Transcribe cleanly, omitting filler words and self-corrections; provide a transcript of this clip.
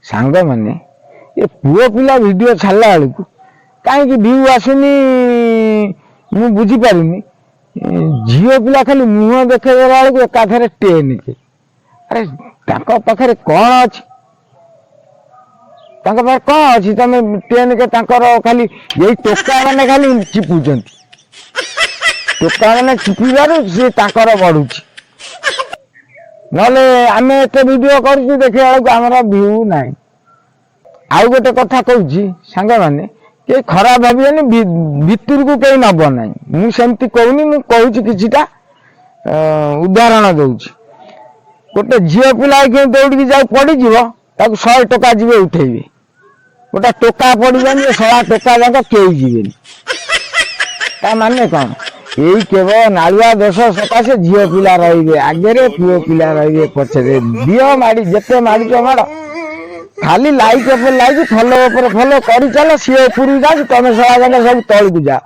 ସାଙ୍ଗମାନେ, ଏ ପୁଅ ପିଲା ଭିଡ଼ିଓ ଛାଡ଼ିଲା ବେଳକୁ କାହିଁକି ଭିଉ ଆସୁନି, ମୁଁ ବୁଝିପାରୁନି। ଝିଅ ପିଲା ଖାଲି ମୁହଁ ଦେଖେଇଦେଲା ବେଳକୁ ଏକାଥରେ 10K। ଆରେ, ତାଙ୍କ ପାଖରେ କ'ଣ ଅଛି? ତାଙ୍କ ପାଖରେ କ'ଣ ଅଛି? ତମେ 10K ତାଙ୍କର ଖାଲି ଏଇ ଟୋକା ମାନେ ଖାଲି ଚିପୁଛନ୍ତି। ଟୋକା ମାନେ ଚିପିବାରୁ ସିଏ ତାଙ୍କର ବଢୁଛି। ନହେଲେ ଆମେ ଏତେ ଭିଡ଼ିଓ କରୁଛୁ, ଦେଖିଲା ବେଳକୁ ଆମର ଭିଉ ନାହିଁ। ଆଉ ଗୋଟେ କଥା କହୁଛି ସାଙ୍ଗମାନେ, କେହି ଖରାପ ଭାବିବେନି, ଭିତରକୁ କେହି ନବ ନାହିଁ। ମୁଁ ସେମିତି କହୁନି, ମୁଁ କହୁଛି କିଛିଟା ଉଦାହରଣ ଦଉଛି। ଗୋଟେ ଝିଅ ପିଲା ଏଇକ୍ଷଣି ଦୌଡ଼ିକି ଯାଉ ପଡ଼ିଯିବ, ତାକୁ 100 ଟଙ୍କା ଯିବେ ଉଠେଇବେ। ଗୋଟେ ଟୋକା ପଡ଼ିବନି, ଏ ଶଳା ଟୋକା ଯାକ କେହି ଯିବେନି। ତା ମାନେ କଣ? ଏଇ କେବଳ ନାଳୁଆ ଦୋଷ ସକାଶେ ଝିଅ ପିଲା ରହିବେ ଆଗରେ, ପୁଅ ପିଲା ରହିବେ ପଛରେ। ଦିଅ ମାଡ଼ି, ଯେତେ ମାଡୁଛ ମାଡ଼, ଖାଲି ଲାଇକ୍ ଉପରେ ଲାଇକ୍, ଫଲୋ ଉପରେ ଫଲୋ କରି ଚାଲ। ସିଏ ଉପରକୁ ଯାଉଛି, ତମେ ଶଳା ଯାକ ସବୁ ତଳକୁ ଯାଅ।